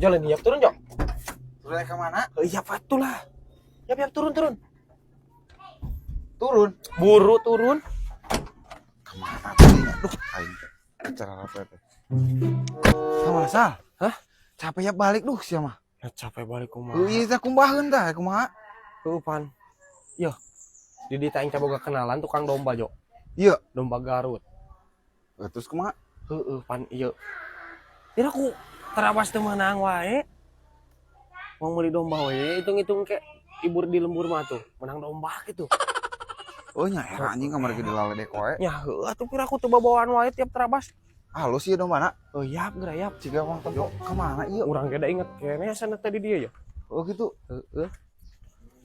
Jalan yap turun, Jo. Turun ke mana? Oh, iya patulah. Yap yap turun turun. Turun. Buru turun. Kemana tadinya? Duh, aing teh. Acara apa teh? Kemana Sal? Hah? Capek ya balik duh sia mah. Ya capek balik kumaha. Heuh ieu teh kumbaheun tah kumaha? Heuh pan. Yo. Di dieu teh aing teh boga kenalan tukang domba, Jo. Iya. Domba Garut. Terus kumaha? Heueuh pan ieu. Tidak ku terabas teu meunang wae. Mau meuli domba wae, hitung-hitung ke ibur di lembur mah tuh, menang domba gitu. Oh nya era anjing kamari ge dilaledek wae. Nya heueuh atuh pira aku teu babawaan wae tiap terabas. Halus ieu dombana. Oh yap geura yap. Ciga mah tempo kemana ieu? Urang ge da inget kene sana tadi dia ya. Oh gitu. Heeh.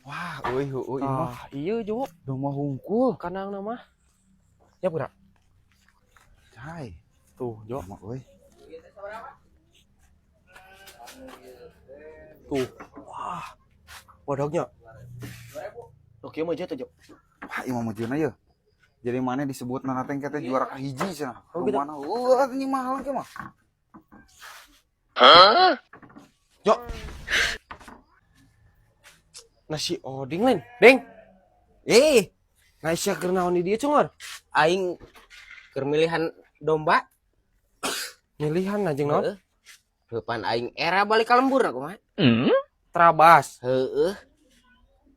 Wah, euy heueuh ieu mah Ah, iya Jo, domba hungkul. kandang nama. Yap geura. Cai, Tuh, Jo. domba euy. Tuh. Wah. Wadognya. Oke, mah teh, Jo. Wah, ieu mah meujeuhna ye. Jadi mana disebut nana teh teh juara kahiji cenah. Oh, gitu. Mana? Wah, ini mahal ke mah. Jo. Nasi oding lain. Ding. Eh, Nah, sia keur naon di dieu cungor? aing keur milihan domba. Milihan anjing naon? Heeh. Heupan aing era balik ka lembur kumaha? Terabas. Heeh.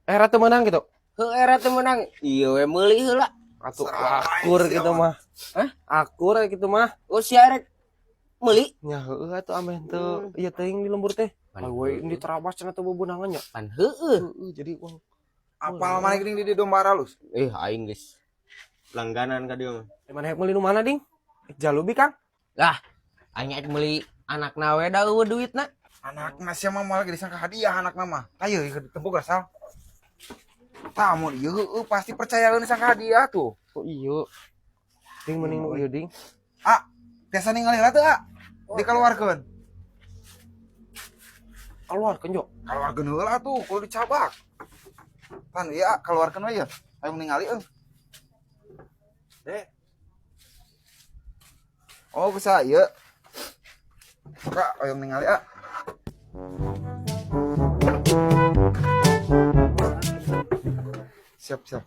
Era teu meunang gitu. Heuh era teu meunang. Ieu we meuli heula. Atuh akur gitu mah. Hah? Akur gitu mah. Oh sia rek meuli. Nya heueuh atuh ameh teu ieu teuing di lembur teh. Pan We di terabas cenah teu bebenangan nya. Pan heueuh. Heeh, jadi uang Apal mana geuning di domba halus? Eh aing geus langganan ka dieu mah. Di mana meuli nu mana ding? Jalubi Kang. Lah, aing rek meuli anakna we da eueuh duitna. Anakna sia mah moal ge disangka hadiah anakna mah. Ayo ieu ditempuk asal. Tah mun ieu heueuh pasti percayaeun disangka hadiah tuh. Oh iya. Ding mending nu ieu ding. Ah, tiasa ningali lah teu ah. Dikeluarkeun. Keluarkeun Jo. Keluarkeun heula tuh kudu dicabak. Pan ieu ah, keluarkeun we ye. Ayo ningali euy. Dek. Oh, bisa ieu. Kak, ayo ningali ah. Siap, siap.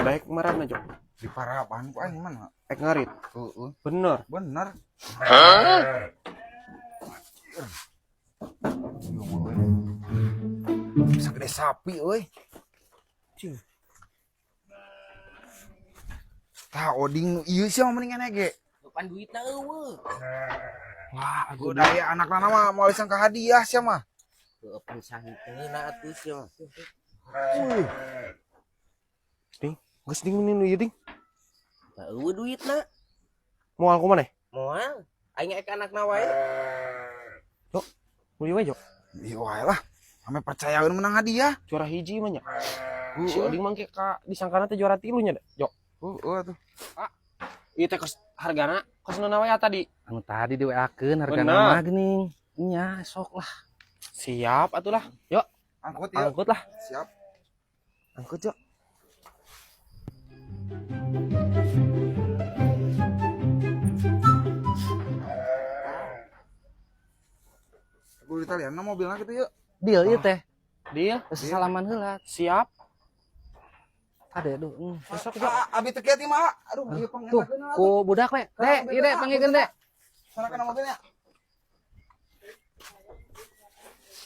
Baik marahna Jo. Di paraban ku aing mana? Ek ngarit. Heeh, Bener. bener. Bisa gede sapi euy. Cih. Tah oding nu ieu sih mah mendingan ge. Pan duitna eueuh. Wah, Gua daya anakna mah moal disangka hadiah sia mah. Heueuh pan santeuna atuh sia. Wih, Ding, geus ding mending nu ieu ding. Da eueuh duitna. Moal kumaha? Moal. Aing rek anakna wae. Meuli we Jo. ieu wae lah. Ame percayaeun menang hadiah. Juara hiji mah nya. Si Oding mah ke ka disangkana teh juara tilu nya Jo. Heeh atuh. Ieu teh kos hargana kos naon we tadi. Anu tadi di WA-keun hargana Bener. mah geuning. Nya sok lah. Siap atuh lah. Yuk, Angkut ya. angkut lah. Siap. Angkut, Jo. Kudu ditalian mobilna kitu yeuh. Deal ieu teh. Deal. Geus salaman heula. Siap. Ade duh. Besok, Jo. Ah, abi teu kieu mah. Aduh, ieu Tuh, pangetakeun ku budak we. Dek, ieu dek panggilkeun dek. Sana kana mobilnya.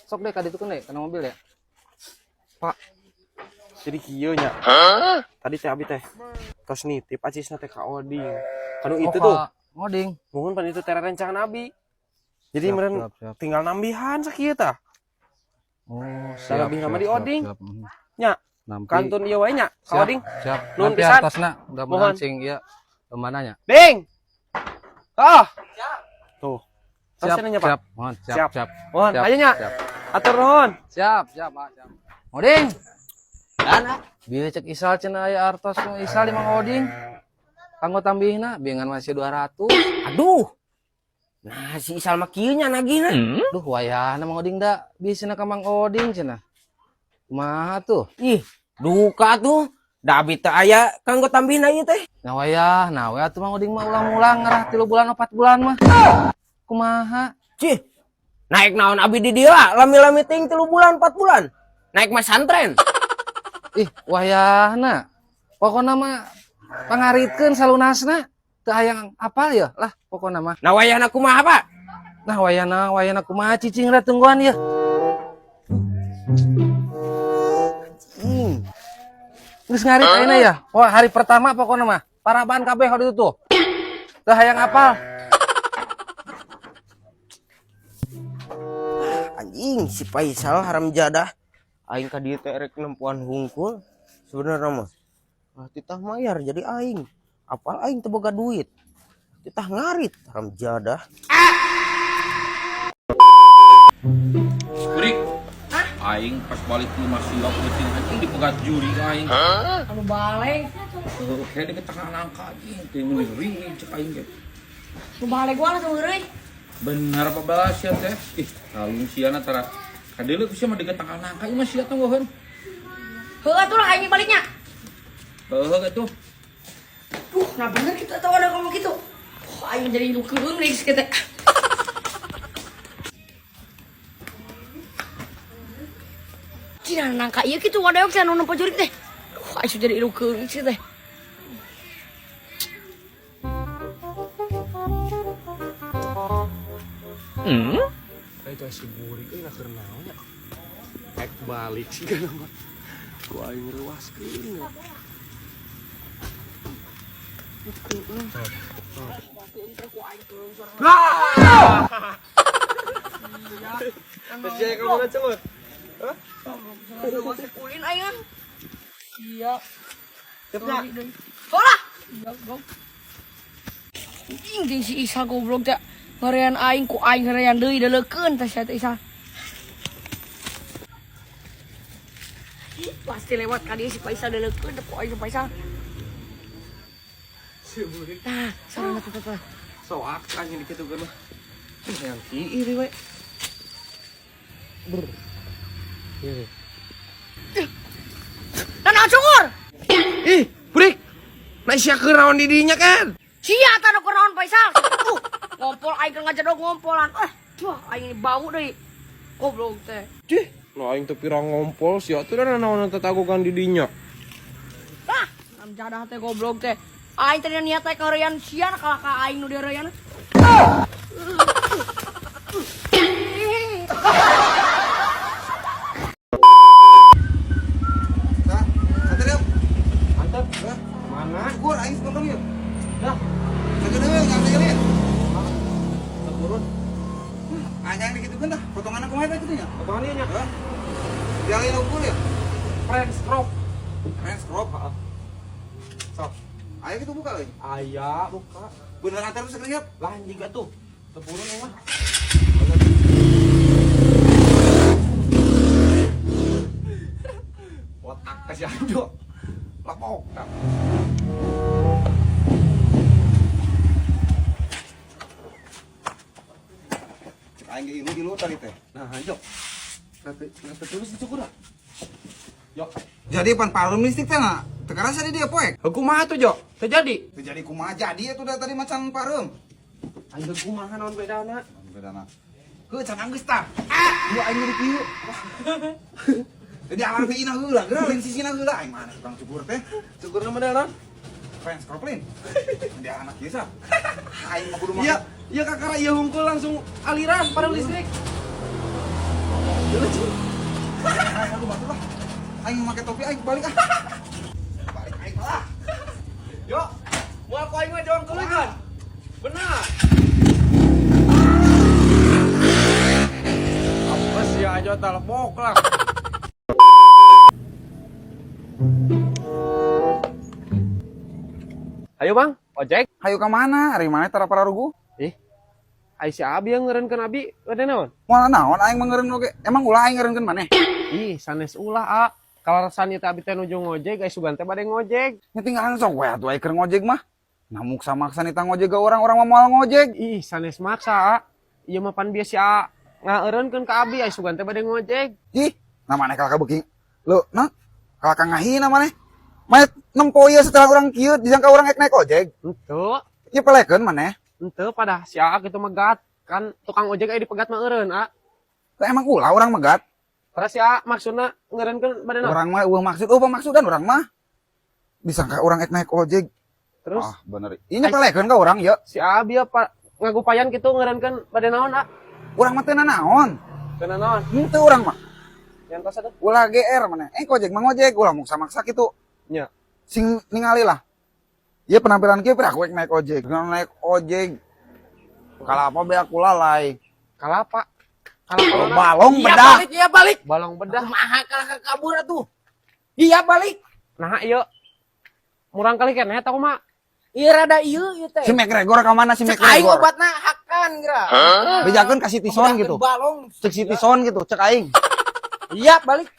Sok dek ka ditu dek kana mobil ya. Pak. Jadi kieu nya. Tadi teh abi teh tos nitip acisna teh ka Oding. Kanu itu tuh. Ngoding. Mohon pan itu teh rencangan abi. Jadi Siap, meureun siap, siap. tinggal nambihan sakieu tah. Oh, Siap, lebih nama di Oding. siap. Mhm. Nya, Nampi. kantun ieu wae nya ka Siap, Oding. Siap. Nuhun Nampi pisan. atasna mudah-mudahan Mohon. sing ieu mananya. Ding. Ah. Tuh. Siap, Siap, nya, Pak. siap. Mohon, siap, Siap. siap. Mohon, Siap, ayo nya. siap. Atur nuhun. Siap, siap, Pak, siap. Oding. Dana. Bieu cek Isal cenah aya artos nu Isal di Mang Oding. Kanggo tambihna bingan masih 200. Aduh. Nah, si Isal mah kieu nya nagihna. Duh, wayahna Mang Oding da bisina ka Mang Oding cenah. Kumaha tuh? Ih, duka tuh. Da abi teu aya kanggo tambihna ieu teh. Nah wayah, nah we atuh Mang Oding mah ulang-ulang ngarah 3 bulan 4 bulan mah. Kumaha? Cih. Naik naon abi di dieu lami-lami ting 3 bulan 4 bulan. Naik mah santren. Ih, wayahna. Pokona mah pangaritkeun salunasna. Teu hayang apal ya lah pokona mah. Nah wayahna kumaha, Pak? Nah wayahna wayahna kumaha cicing lah tungguan ya. Geus ngarit ayeuna ya. Wah, hari pertama pokona mah. Paraban kabeh di tuh. Teu hayang apal. Anjing si Faisal haram jadah. Aing ka dieu teh rek nempuan hungkul. Sebenarnya mah. Ah titah mayar jadi aing. Apal aing teu boga duit. Titah ngarit haram jadah. Burik. Aing pas balik ke rumah siap penting anjing dipegat juri aing. Anu baleng. Oke deket tangan angka anjing teh meuni ring cek aing ge. Nu baleng gua langsung heureuy. Bener apa balas ya teh? Ih, kalung siana tara. Kadeuleu ku sia mah deket tangan angka ieu mah sia teh ngeuheun. Heuh atuh lah aing baliknya. Heuh atuh. Duh, nah bener gitu atau ada ngomong gitu. Oh, aing jadi lu keung nih geus teh. Cina nangka ieu kitu wadeok cenah nu nempo jurik teh. Duh, aing jadi ilu keung geus teh. Itu si burik euy keur naon nya. Ek balik sih kana mah. Ku aing reuaskeun. Ulin aing ah. Iya. Hola. Iya, gong. Anjing jeung si Isa goblok teh. Ngarean aing ku aing ngarean deui deleukeun teh sia teh Isa. Pasti lewat ka dieu si Faisal deleukeun teh ku aing si Faisal. Nah, sarana teh teh. Soak anjing dikitukeun mah. Hayang kieu we. Brr. Ieu. Nah, cukur. Ih, burik. Nah sia keur naon di dinya kan? Sia tah nu keur naon Faisal. Ngompol aing keur ngajedog ngompolan. Duh, aing ini bau deui. Goblok teh. Cih, nah aing teu pirang ngompol sia teh da naon tatagogan di dinya. Ah, am jadah teh goblok teh. Aing teh niat teh karean sia kalah ka aing nu direan. Santai yuk. Mantap. Hah? Mana? Cukur aing sekondong yuk. Dah. Sagedeung yang teh ya. Turun. Anyang dikitukeun dah. Potongan kumaha teh kitu nya? Potongan ieu nya. Hah? Dialih unggul ya? French crop. French crop. Sok. Ayo kita buka euy. Aya buka. Bener antar bisa lihat. Lah anjing atuh. Tepurun mah. Otak ke si Anjo. Lapok. Cek aing ge ilu-ilu tadi teh. Nah, Anjo. Nanti nanti terus dicukur ah. Yo. Jadi pan parum listrik teh na. Teu karasa di dia poek. Heuh kumaha tuh, Jo? Teu jadi. Teu jadi kumaha jadi atuh da tadi macan parum. Aing teu kumaha naon bedana? Bedana. Heuh can anggeus tah. Ah, ieu aing jadi kieu. Jadi alar teh ina heula, geura lain sisina heula aing mana tukang cukur teh. Cukurna mah naon? Fans kroplin. Dia anak kieu sah. Aing mah kudu mah. Iya, iya kakara ieu hungkul langsung aliran parum listrik. Aduh batu lah. Aing make topi aing balik ah. Balik aing lah. Yo, mau aku aing mah jawab keuleukeun. Benar. Apa sih aja telepok lah. Ayo bang, ojek. Hayu ka mana? Ari mana tara pararugu? Ih, ai si Abi yang ngeureunkeun Abi, bade naon? Moal naon aing mah ngeureun oge. Emang ulah aing ngeureunkeun maneh? Ih, sanes ulah a. Kaleresan ieu teh Abi teh nuju ngojek, ai sugan teh bade ngojek. Nya tinggalan sok we atuh aing keur ngojek mah. Nah, maksa-maksa nih ngojek ke orang-orang mah moal ngojek. Ih, sanes maksa, A. Ieu mah pan biasa si A ngaeureunkeun ka abi, ai sugan teh bade ngojek. Ih, nah maneh kalahka beuki. Lo, nah, kalahka ngahina maneh. Maneh nempo ieu setelah urang kieu disangka urang ek naik ojek. Henteu, Ieu pelekeun maneh. Henteu pada si A kitu megat. Kan tukang ojek aya dipegat mah eureun, A. Lah, emang ulah urang megat. Terus si A maksudna ngeureunkeun bade naon? Urang mah euweuh maksud, euweuh maksudan urang mah. Disangka urang ek naik ojek. Terus Ah, bener. Ini pelekeun ka urang ya. si A bieu pa ngagupayan kitu ngeureunkeun bade naon, A? Urang mah teu nanaon. Teu nanaon. Henteu urang mah. Nyantos atuh. Ulah GR maneh. Eh, ojek mah ngojek, ulah maksa-maksa kitu. Nya. Sing ningali lah. Iya, penampilan kieu aku naik ojek. Naik ojek. Kalapa be aku lalai. Kalapa. Kalapa naon? Balong Iya bedah. balik, iya balik. Balong bedah. Kumaha kalah ka kabur atuh. Iya balik. Nah, ieu murang kali keneh eta kumaha? Iya rada ieu ieu teh. Si McGregor ka mana si Cek aing McGregor? obatna hakan geura. Bejakeun ka si Tison gitu. Balong. Cek si Tison gitu, cek aing. Iya balik.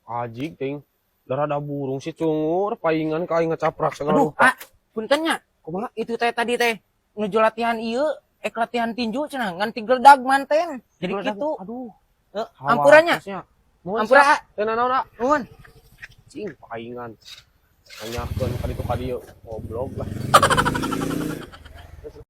Ajig ting. Darah burung si cungur paingan ka aing ngecaprak segala Aduh, rupa. ah, punten nya. Kumaha itu teh tadi teh nuju latihan ieu, ek latihan tinju cenah ngan tigledag manten. Jadi Geledag. kitu. Aduh. Eh, ampura nya. Ampura. Ampura, ah. Teu nanaon, ah. Nuhun. Cing paingan. Nanyakeun ka ditu ka dieu. Goblok lah.